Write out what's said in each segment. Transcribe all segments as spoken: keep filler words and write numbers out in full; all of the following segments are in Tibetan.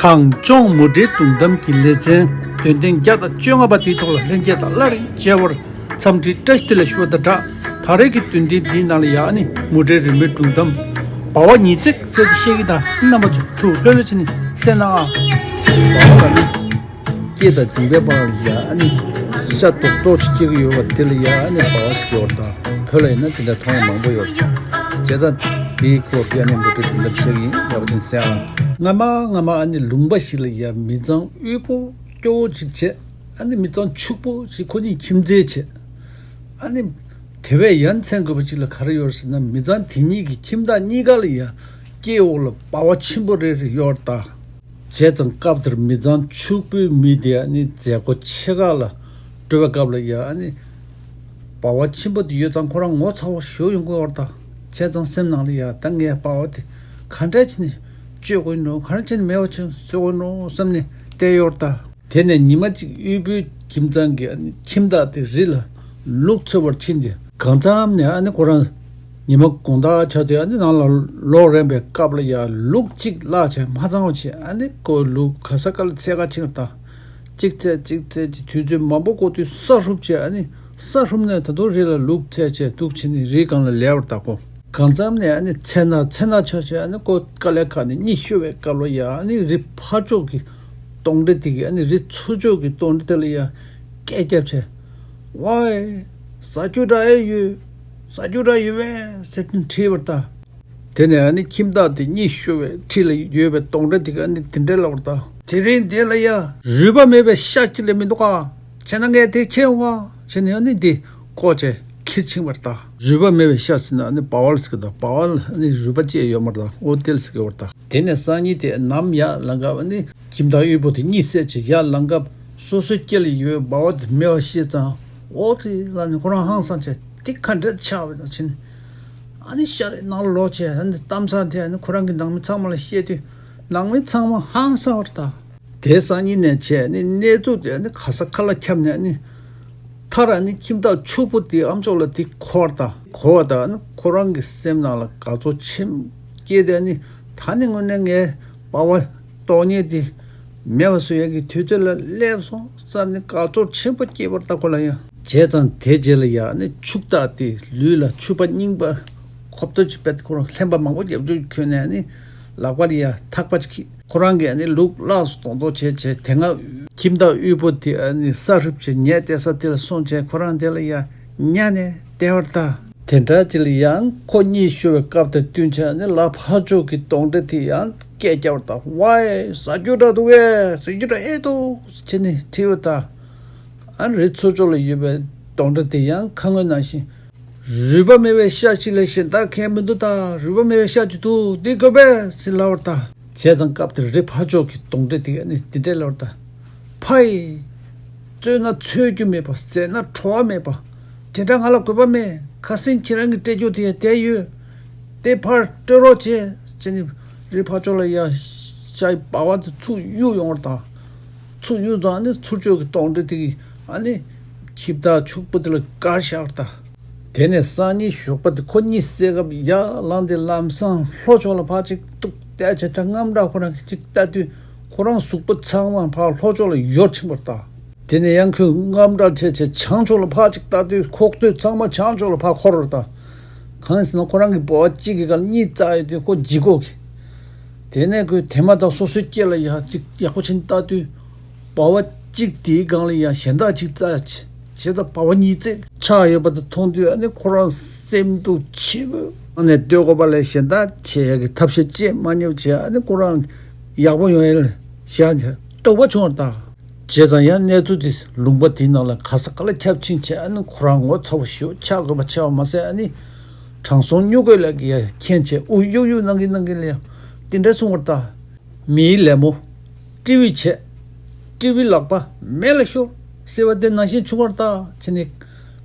གངས་ལྗོངས་མུ་འབྲེལ་སྒྲུང་གཏམ་གྱི་ལེ་ཚན་འདོན་ཐེངས་བརྒྱ་དང་བཅོ་ལྔ་པ་དེའི་ཐོག་ལ་ལྷན་རྒྱས་དང་སླར་ཡང་མཇལ་བར་འཚམས་འདྲིའི་བཀྲ་ཤིས་བདེ་ལེགས་ཞུ་བ་དང་སྦྲགས། ད་རེས་ཀྱི་འདོན་ཐེངས་འདིའི་ནང་ལ་ཡ་ཨ་ནི་མུ་འབྲེལ་རི་མོའི་སྒྲུང་གཏམ་འབའ་བ་ཉིས་བརྩེགས་ཟེར་དེ་བཤད་ཀྱི་དང་རྣམ་པ་ཚོ་ཐུགས་ལྷོད་ལྷོད་བྱས་ནས་གསན་གནང་ཨ། སྐྱེ་དང་འཇིག་པའི་བར་ལ་ཡ་ཨ་ནི་ཤ་རྡོག་རྡོག་ཅིག་སྐྱེ་གི་ཡོད་པ་དེ་ལ་ཡ་ཨ་ནི་འབའ་བ་ཟེར་གྱི་ཡོད་རེད་ད། བོད་ལ་ཡིན་ན་དེ་འདྲ་མཐོང་ཡ་མང་པོ་ཡོད། བྱས་ཙང་དེའི་སྐོར་གྱི་ཨ་ནི་མུ་འབྲེལ་སྒྲུང་གཏམ་བཤད་ཀྱི་ཡིན། ཡག་པོ་ཅིག་གསན་ཨ། སྔ་མ་སྔ་མ་ཨ་ནི་ལུང་པ་ཞིག་ལ་ཡ་མི་ཚང་དབུལ་པོ་སྐྱོ་བོ་ཅིག་བྱས། ཨ་ནི་མི་ཚང་ཕྱུག་པོ་ཅིག་ཁོ་གཉིས་ཁྱིམ་མཚེས་བྱས། ཨ་ནི་དེ་བས་ཡ་མཚན་དགོས་པ་ཅིག་ལ་ག་རེ་ཡོད་རེད་ཟེར་ན། མི་ཚང་དེ་གཉིས་ཀྱི་ཁྱིམ་བདག་གཉིས་ཀ་ལ་ཡ་སྐེ་འོག་ལ་འབའ་བ་ཆེན་པོ་རེ་རེ་ཡོད་རེད་ད། བྱས་ཙང་སྐབས་དེར་མི་ཚང་ཕྱུག་པོའི་མི་དེ་ཨ་ནི་མཛད་སྒོ་ཆེ་ཁག་ལ་འགྲོ་བའི་སྐབས་ལ་ཡ་ཨ་ནི་འབའ་བ་ཆེན་པོ་དེ་ཡོད་ཙང་ཁོ་རང་ངོ་ཚ་བོ་ཞེ་པོ་ཡོང་གི་ཡོད་རེད་ད། བྱས་ཙང་སེམས་ནང་ལ་ཡ་ད་ངས་འབའ་བ་དེ་ག་འདྲ་བྱས་ནས་གཅོད་དགོས་ཡིན་ནོ། ག་འདྲ་བྱས་ནས་མེད་པ་བྱས་བཟོ་དགོས་ཡིན་ནོ་བསམ་ནས་བསྡད་ཡོད་རེད་ད། དེ་ནས་ཉི་མ་གཅིག་དབུལ་པོའི་ཁྱིམ་ཚང་གི་ཨ་ནི་ཁྱིམ་བདག་དེ་རི་ལ་ལུག་འཚོལ་བར་ཕྱིན་ཏེ། གང་འཚམ་ནས་ཨ་ནི་ཁོ་རང་ཉི་མ་དགོང་དག་ཆགས་ཏེ་ཨ་ནི་ནང་ལ་ལོག་རན་པའི་སྐབས་ལ་ཡ་ལུག་གཅིག་བརླག་བྱས་མ་ཚང་བ་བྱས། ཨ་ནི་ཁོ་ལུག་ག་ས་ག་ལ་འཚོལ་ག་ཕྱིན་པ་དང་། གཅིག་འཚོལ་གཅིག་འཚོལ་གྱི་དུས་ཚོད་མང་པོ་འགོར་དུས་ས་ཧྲུབ་བྱས། ཨ་ནི་ས་ཧྲུབ་ནས་ད་དུང་རི་ལ་ལུག་འཚོལ་བྱས་འདུག་བྱས་ནས་རི་སྒང་ལ་ལས་པར་བཏགས་གོ། གང་འཚམ་ནས་ཨ་ནི་ཚེ་ན་ཚེ་ན་ཆ་བྱས། ཨ་ནི་ཁོ་དཀའ་ལས་ཁག་ནས་གཉིད་ཤོར་བའི་སྐབས་ལ་ཡ་ཨ་ནི་རི་ཕར་ཕྱོགས་ཀྱི་དོང་འདྲེ་དེ་གིས་ཨ་ནི་རི་ཚུར་ཕྱོགས་ཀྱི་དོང་འདྲེ་དེ་ལ་ཡ་སྐད་བརྒྱབ་བྱས། ཝའི། ཟ་རྒྱུ་འདྲ་ཨེ་ཡོད། ཟ་རྒྱུ་འདྲ་ཡོད་པས་ཟེར་དྲིས་པར་ལྟ། དེ་ནས་ཨ་ནི་ཁྱིམ་བདག་དེ་གཉིད་ཤོར་བའི་འཁྲིས་ལ་ཡོད་པའི་དོང་འདྲེ་དེ་གིས་ཨ་ནི་དེ་འདྲ་ལབ་པར་ལྟ། དེ་རིང་འདི་ལ་ཡ་རུས་པ་མེད་པའི་ཤ་གཅིག་ལས་མི་འདུག་ག། བྱས་ན་ངས་དེ་ཁྱེར་འོང་ག། བྱས་ནས་ཨ་ནི་དེ་བཀོག་བྱས་ཁྱེར་ཕྱིན་པར་ལྟ། རུས་པ་མེད་པའི་ཤ་ཟེར་ན་ཨ་ནི་འབའ་བ་ལ་ཟེར་གི་འདུག་འབའ་བ་ལ་ཨ་ནི་རུས་པ་གཅིག་ཡོད་མ་རེད་ད། ཨོ་དེ་ལ་ཟེར་གི་ཡོད་རེད་ད། དེ་ནས་སང་ཉིན་དེ་ནམ་ཡང་ལངས་སྐབས་ཨ་ནི་ཁྱིམ་བདག་དབུལ་པོ་དེ་གཉིད་སད་བྱས་ཡར་ལངས་སྐབས་སོ་སོའི་སྐེ་ལ་ཡོད་པའི་འབའ་བ་དེ་མེད་པ་ཤེས་ཙང་། ཨོ་ཙི་ལབ་ནས་ཁོ་རང་ཧང་སངས་བྱས། དེ་ག་འདྲ་ཆགས་པ་ཡིན་ནམ་བྱས་ནས། ཨ་ནི་ཤ་ནང་ལོག་བྱས་ཨ་ནི་གཏམ་བཟང་དེ་ཨ་ནི་ཁོ་རང་གི་ནང་མི་ཚང་མ་ལ་བཤད་དུས་ནང་མི་ཚང་མ་ཧང་སངས་པ་རེད་ད། དེ་སང་ཉིན་ནས་བྱས་ནས་གནས་ཚུལ་དེ་ཨ་ནི་ག་ས་ག་ལ་ཁྱབ་ནས་ཨ་ནི་མཐར་ཨ་ནི་ཁྱིམ་བདག་ཕྱུག་པོ་དེའི་ཨམ་ཅོག་ལ་དེ་གོ་བ་རེད་ད། གོ་བ་དང་ཨ་ནི་ཁོ་རང་གི་སེམས་ནང་ལ་དགའ་ཚོར་ཆེན་པོ་སྐྱེས་ཏེ། ཨ་ནི་ད་ནི་དངོས་གནས་ངའི་འབའ་བ་སྟོང་ཉིད་དེ་མེད་པ་བཟོ་ཡག་གི་དུས་ཚོད་ལ་སླེབས་སོང་བསམ་ནས་དགའ་ཚོར་ཆེན་པོ་སྐྱེས་པ་རེད་ད་ཁོ་ལ་ཡང་། བྱས་ཙང་དེ་རྗེས་ལ་ཡ་ཨ་ནི་ཕྱུག་བདག་དེ་ལུས་ལ་ཕྱུ་པ་རྙིང་པ་ཁོབ་ཏོ་ཅིག་པད་ཁོ་རང་ལྷན་པ་མང་པོ་རྒྱབ་ལྗོངས་གྱོན་ནས་ཨ་ནི་ལག་པ་ལ་ཡ་ཐག་པ་ཅིག་ཁྱེར། ཁོ་རང་གིས་ཨ་ནི་ལུག་བརླགས་སོང་མདོག་མདོག་བྱས་བྱས། དེ་སྔ་ཁྱིམ་བདག་དབུལ་པོ་དེ་ཨ་ནི་ས་ཧྲུབ་བྱས་ཉལ་བསྡད་ས་དེ་ལ་སོང་བྱས་ཁོ་རང་དེ་ལ་ཡ་ཉལ་ནས་བསྡད་པ་རེད་ད། དེ་འདྲ་ཅིག་ལ་ཡང་ཁོ་གཉིད་ཤོར་བའི་སྐབས་དང་བསྟུན་བྱས་ཨ་ནི་ལ་ཕར་ཕྱོགས་ཀྱི་དོང་འདྲེ་དེ་ཡང་སྐད་རྒྱབ་པ་རེད་ད། ཝའི་ཟ་རྒྱུ་འདྲ་འདུག་གས། ཟ་རྒྱུ་འདྲ་ཨེ་འདུག་བྱས་ནས་དྲིས་པ་རེད་ད། ཨ་ནི་རི་ཚུར་ཕྱོགས་ལ་ཡོད་པའི་དོང་འདྲེ་དེ་ཡང་ཁ་སྔོན་ནང་བཞིན། རུས་པ་མེད་པའི་ཤ་ཞིག་ལས་གཞན་དག་གང་ཡང་མི་འདུག་ད། རུས་པ་མེད་པའི་ཤ་ཅིག་འདུག་འདི་དགོས་པས་ཟེར་ལབ་པ་རེད་ད། བྱས་ཙང་སྐབས་དེར་རི་ཕར་ཕྱོགས་ཀྱི་དོང་འདྲེ་དེ་གིས་ཨ་ནི་འདི་འདྲས་ལབ་པ་རེད་ད། ཕ་ཡི། བཙོས་ན་འཚོལ་རྒྱུ་མེད་པ། ཟས་ན་བྲོ་བ་མེད་པ། དེ་འདྲ་ང་ལ་དགོས་པ་མེད། ཁ་སང་ཁྱེད་རང་གིས་སྤྲད་རྒྱུ་དེ་ཡང་བསྡད་ཡོད། དེ་ཕར་སྤྲོད་རོགས་བྱེད་ཟེར་ནས་རི་ཕར་ཕྱོགས་ལ་ཡ་ཤ་ཡི་འབའ་བ་དེ་ཚུར་གཡུག་ཡོང་བ་རེད་ད། ཚུར་གཡུག་ཙང་ཨ་ནི་ཚུར་ཕྱོགས་ཀྱི་དོང་འདྲེ་དེ་གིས་ཨ་ནི་ཁྱིམ་བདག་ཕྱུག་པོ་དེ་ལ་བཀར་བཞག་པ་རེད་ད། དེ་ནས་སང་ཉིན་ཞོགས་པ་དེ་ཁོ་གཉིད་སད་སྐབས་ཡར་ལངས་ཏེ་ལམ་སང་ལྷོ་ཕྱོགས་ལ་ཕར་ཅིག་ཏུག་བལྟས་བྱས། ད་རྔམ་དྲག་ཁོ་རང་གིས་ཅིག་ལྟ་དུས་ཁོ་རང་གཟུགས་པོ་ཚང་མ་ཕར་ལྷོ་ཕྱོགས་ལ་ཡུར་ཕྱིན་པ་རེད་ད། དེ་ནས་ཡང་ཁོས་རྔམ་དྲག་བྱས་བྱས་བྱང་ཕྱོགས་ལ་ཕར་ཅིག་ལྟ་དུས་ཁོག་སྟོད་ཚང་མ་བྱང་ཕྱོགས་ལ་ཕར་འཁོར་བ་རེད་ད། གང་ཡིན་ཟེར་ན་ཁོ་རང་གི་འབའ་བ་གཅིག་གི་སྒང་ལ་གཉིད་བཙག་ཡོད་དུས་ཁོ་ལྗིད་ཁོག་གིས། དེ་ནས་ཁོས་དེ་མ་ཐག་སོ་སོའི་སྐེ་ལ་ཡ་ཅིག་ཡག་པོ་བྱས་ནས་ལྟ་དུས། འབའ་བ་གཅིག་དེའི་སྒང་ལ་ཡ་གཞན་དག་ཅིག་བཙག་བྱས། བྱས་ཙང་འབའ་བ་ཉིས་བརྩེགས་ཆགས་ཡོད་པ་དེ་མཐོང་དུས་ཨ་ནི་ཁོ་རང་སེམས་སྡུག་ཆེན་པོས་ཨ་ནི་སྡོད་དགོས་པ་ལས་གཞན་དག་བྱེད་ཡག་གི་ཐབས་ཤེས་ཅིག་མ་རྙེད་བྱས། ཨ་ནི་ཁོ་རང་ཡག་པོ་ཡོང་ཡ་ལ་ཞེད་སྣང་དོགས་པ་བྱུང་བ་རེད་ད། བྱས་ཙང་ཡང་གནས་ཚུལ་དེ་ལུང་པ་དེའི་ནང་ལ་ག་ས་ག་ལ་ཁྱབ་ཕྱིན་བྱས། ཨ་ནི་ཁོ་རང་ངོ་ཚ་བོ་ཞེ་པོ་ཆགས་དགོས་པ་ཆགས་པ་མ་ཟད། ཨ་ནི་དྲང་སྲོང་སྨྱུ་གུ་ལགས་ཀྱིས་ཡ་མཁྱེན་བྱས་དབུགས་གཡུག་གཡུག་གནང་གིན་གནང་གིན་ལ་ཡ་དེ་འདྲ་གསུངས་པ་རེད་ད། མིའི་ལད་མོ། སྤྲེའུས་བྱས། སྤྲེའུའི་ལག་པ་མེ་ལ་ཤོར་ཟེར་བ་དེ་ནང་བཞིན་བྱུང་བ་རེད་ད་བྱས་ནས་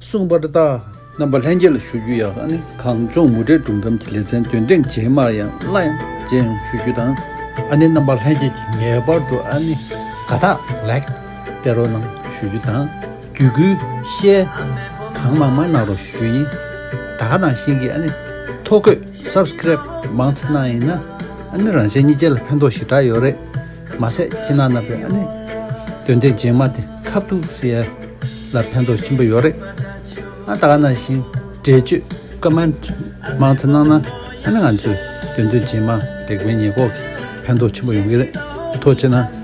གསུངས་པ་རེད་ད། རྣམ་པ་ལྷན་རྒྱས་ལ་ཞུ་རྒྱུ་ཡ། ཨ་ནི་གངས་ལྗོངས་མུ་འབྲེལ་སྒྲུང་གཏམ་གྱི་ལེ་ཚན་འདོན་ཐེངས་རྗེས་མར་ཡང་སླར་ཡང་མཇལ་ཡོང་ཞུ་རྒྱུ་དང་། ཨ་ནི་རྣམ་པ་ལྷན་རྒྱས་ཀྱིས་ངེས་པར་དུ་ཨ་ནི་དགའ་རྟགས་ལའིཀ་སྤྲད་རོགས་གནང་ཞུ་རྒྱུ་དང་། བརྒྱུད་སྐུལ་ཤེར་གང་མང་མང་གནང་རོགས་ཞུ་རྒྱུ་ཡིན། ད་ག་ནང་བཞིན་གྱི་ཨ་ནི་ཐོ་འགོད་སབ་སི་ཀེ་རེབ་མང་ཙམ་གནང་ཡིན་ན་ཨ་ནི་རང་གཞན་གཉིས་ཆ་ལ་ཕན་ཐོགས་ཞེ་དྲག་ཡོད་རེད། མ་ཟད་ཁྱེད་རྣམ་པས་ཨ་ནི་འདོན་ཐེངས་རྗེས་མ་དེ་ཁ་ཐུག་ཟེར་ཡ་ལ་ཕན་ཐོགས་ཆེན་པོ་ཡོད་རེད། ཨ་ད་ག་ནང་བཞིན་འགྲེལ་བརྗོད་ཀོ་མེན་ཊི་མང་ཙམ་གནང་ན་ཨ་ནི་ང་ཚོས་འདོན་ཐེངས་རྗེས་མ་དེ་གའི་ཉེས་འགོག་གི་ཕན་ཐོགས་ཆེན་པོ་ཡོང་གི་རེད། ཐུགས་རྗེ་གནང་།